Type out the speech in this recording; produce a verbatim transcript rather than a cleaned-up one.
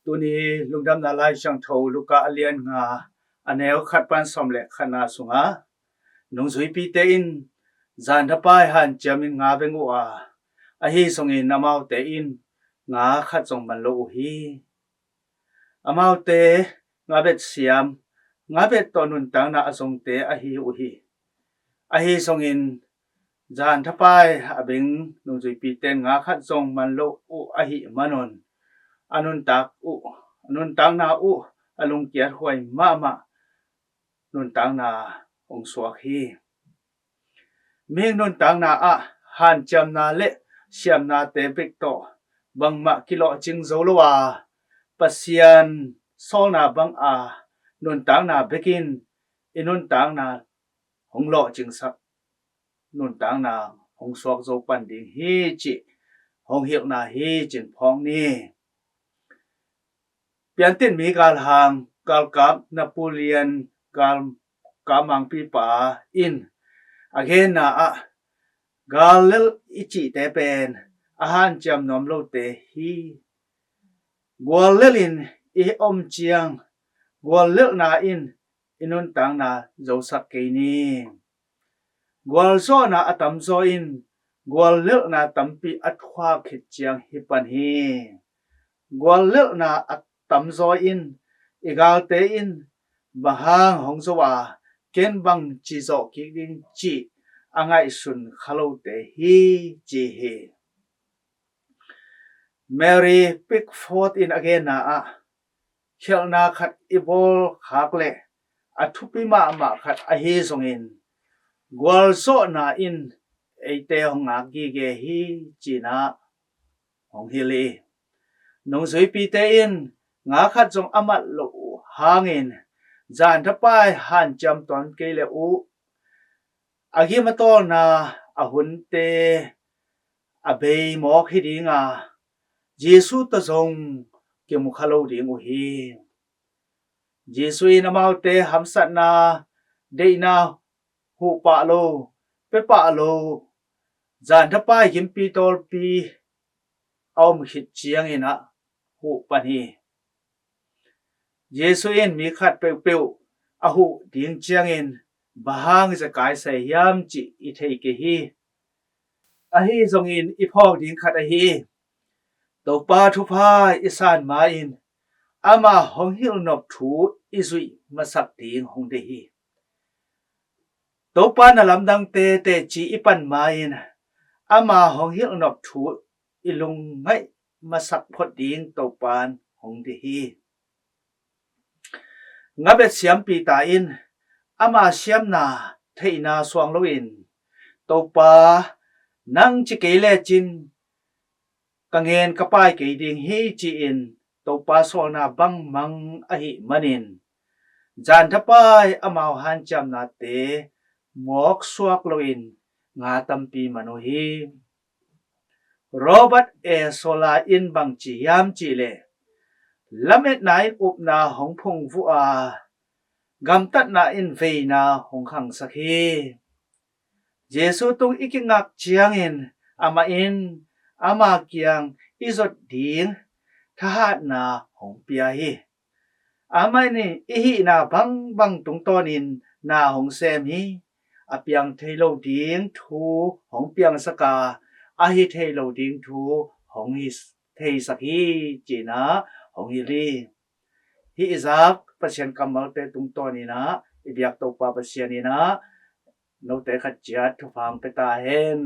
Tuni lungdamna Lai Siangtho Luka a lian nga, a neu khat pan sawm le khatna sungah nungzuipite in zanthapai hanciamin nga veng uh a, ahi zongin amaute in nga khat zong man lo uh hi. Amaute nga bet siam, nga bet tawh nuntakna a zongte ahi uh hi. Ahi zongin zanthapai a beng nungzuipite in nga khat zong man lo uh ahih manun a nuntak uh, a nuntakna uh a lungkiat huai mahmah nuntakna hong suak hi. Mihing nuntakna ah hanciamna le siamnate bek tawh bangmah kilawhcing zo lo a, Pasian sawlna bang a nuntakna bekin i nuntakna hong lawhcingsak, nuntakna hong suak zo pan ding hi cih hong hilhna hi cin phawk ni. Piantin mi galhang, galkap Napoleon, galkap mangpipa in a genna ah, gal lel i cihte pen a hanciam nuam lote hi. Gual lelin i om ciang, gual lelna in i nuntakna zosak kei ni. Gualzawhna a tamzaw in gual lelna tampi a thuak khit ciang hi pan hi. Gual lelna a tamzaw in i galte in bang hang hong zo a, ken bang ci zawh kik ding cih a ngaihsun kha lote hi ci hi. Mary Pickford in a genna ah, khialhna khat i bawl khak leh a thupi mahmah khat ahi zongin gualzawhna in eite hong ngak gige hi cin ah hong hilh hi. Nungzuipite in nga khat zong a mat loh uh hangin zanthapai hanciam tuan kei le uh, a gim a tawlna a hunte a bei mawk hi ding a, Jesu tawh zong kimu kha lo ding uh hi. Jesu in amaute hamsatna, deihna huh pah lo, pia pah lo zanthapai gimpi tawlpi a om khit ciangin ah huh pan hi. Jesu in mi khat peuhpeuh a huh ding ciangin bang hang zekai sai hiam cih i thei kei hi. Ahi zongin i phawk ding khat ahi, Topa thupha i san ma-in ama hong hilhnop thu i zuih masak ding hong deih hi. Topa na lamdangte teci i pan ma-in ama hong hilhnop thu i lungngaih masak phot ding Topan hong deih hi. Nga bet siam Peter in ama siamna theihna suang loin, Topa, nang ci kei lecin ka ngen ka pai kei ding hi ci-in Topa sawlna bang mang ahih manin zanthapai amau hanciamnate mawk suak loin nga tampi man uh hi. Robert A. Sola in bang ci hiam cih leh, lametna in upna hong phungvuh a, gamtatna in veina hong khangsak hi. Jesu tung i kingak ciangin amah in ama kiang i zot ding thahatna hong pia hi. Amah in i hihna bangbang tungtawnin na hong sem hi. A piang thei lo ding thu hong piangsak a, a hi thei lo ding thu hong hi theisak hi, ci-in ah hong hilh hi. Hih i zak Pasian kammalte tungtawnin ah i biak Topa Pasian in ah note khat ciat thupha hong pia ta hen.